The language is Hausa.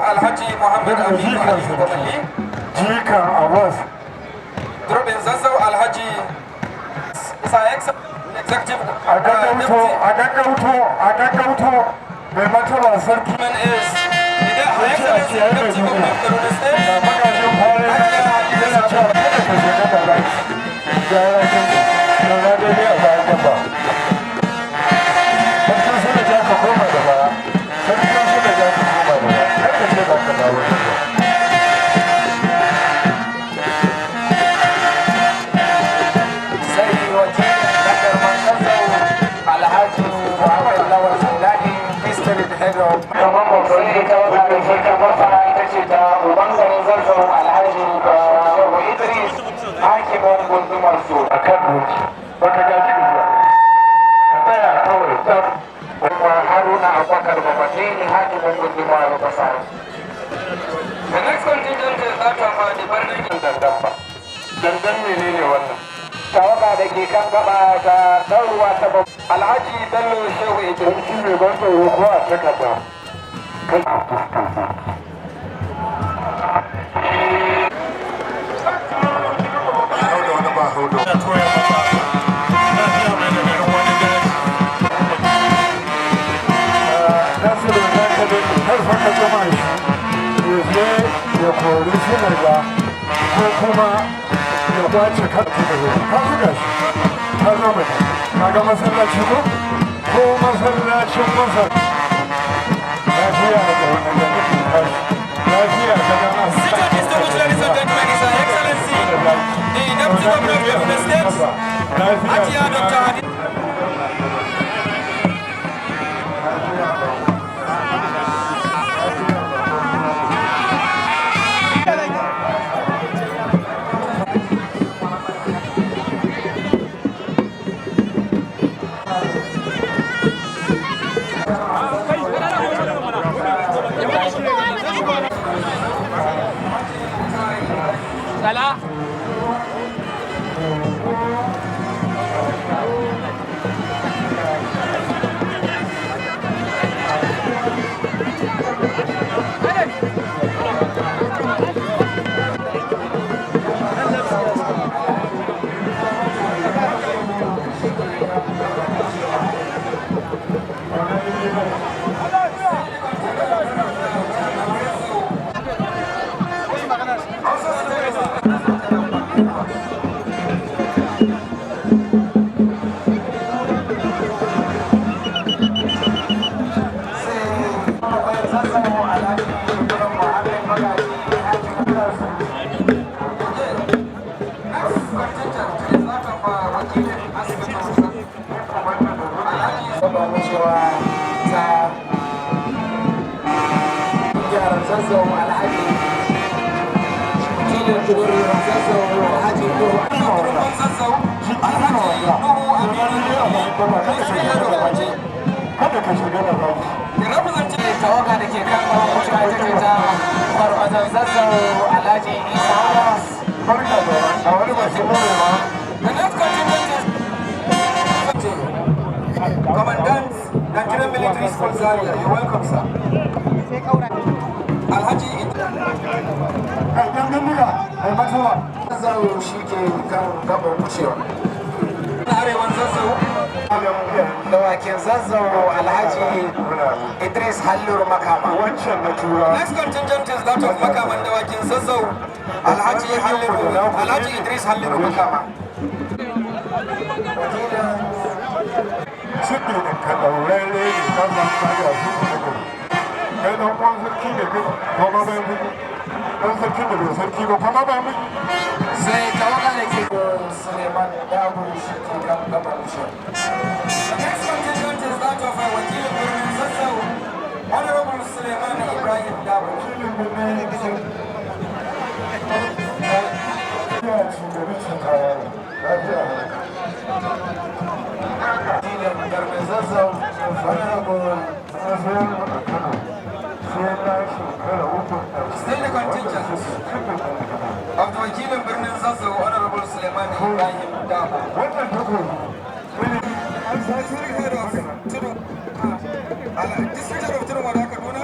Alhaji Muhammad Daga Aminu jikansa Aliyu Bamalli. Jikan Abbas. Durubin Zazzau Alhaji Isa Executive A gaggauto, a gaggauto, a gaggauto, mai martaba sarki. Is the Excellency Deputy Governor of Kaduna State. Ga magajin fara yana cewa kada ka shiga da baki. Gyara kinka zauna daidai a bayan dabba. Sarkin Suleja, ka koma da baya. Sarkin Suleja, ka koma da baya. Kar ka ce za ka dawo da baya. Sai wakilin Dakarman Zazzau, Alhaji Muhammad Lawal Zailani, District Head of. Sai tawaga da ke kan gaba ita ce ta uban garin Zazzau, Alhaji Bashir Shehu Idris, hakimin gundumar su. A kan doki baka gaji da zuwa, ka tsaya kawai tsaf. Kuma Haruna Abubakar Baballe ne, hakimin gundumar Basar. The next contingent is that of the Birnin Dandan ba dandan. Menene wannan? Tawaga da ke kan gaba ta ɗauruwa ta Alhaji Bello Shehu Idris. Sarki mai ban tsoro ko a takarda kai a fuskar sarki. Hau da wani ba hau da Ina koya maka lafiya mai da garin wani daji. Nasiru na ka da kar fa ka gama shi ya je ya kori Suleja ko kuma ya kwace karfi da zai ka zuga shi. Ka zo mai ka ga masallaci ko masallacin Masar. Lafiya da wani da nake tashi lafiya ka ga Seated, distinguished ladies and gentlemen, is Her Excellency, the Deputy Governor of Kaduna State, Hajiya Dr. Hadi. Zazzau, Alhaji Ibrahim Muhammad Magaji, hakimin su. Next contingent is that of wakilin asibitin Alhaji Gaba wucewa ta yaran Zazzau, Alhaji wakilin Kudurin Zazzau, Alhaji Nuhu. Durubin Zazzau, Alhaji Nuhu Aminu District Head of Waje. Kada ka shiga da baki. The representative Tawaga da ke kan gaban wucewa ita ce ta Gwarmazan Zazzau, Alhaji Isa Abbas. Barka da a wani ba shi more ma. The next contingent is Commandant, Nigerian Military School Zaria. You're welcome, sir. Alhaji Kai dan bindiga ai matuwa. Zazzau shi ke kan gaban wucewa. Arewan Zazzau, Dawakin Zazzau, Alhaji Idris Halluru Makama. Wancan na tura. Next contingent is that of Makaman Dawakin Zazzau, Alhaji Halliru, Alhaji Idris Halliru Makama. Wakilin Siddi da ka ɗaurare ne, ka san tsari a su ka gari. Kai dan uwan sarki ne kai, ko ma bayan miji. Dan sarkin da bai sarki ba, kuma bayan miji. Sai tawaga da ke Suleiman Dabo shi ke kan gaban wucewa. The next contingent is that of Wakilin Birnin Zazzau, Honorable Suleiman Ibrahim Dabo. Wakilin birnin lafiya ci gari ci kaya ne. Lafiya ne. Wakilin Garmin Zazzau, Honorable Na sayar a Kano sai na shekara 3 a Still the contingent of the Wakilin Birnin Zazzau, Honorable Suleiman Ibrahim Dabo. Wannan takobi. District Head of Tudu, District Head of Tudun Wada Kaduna.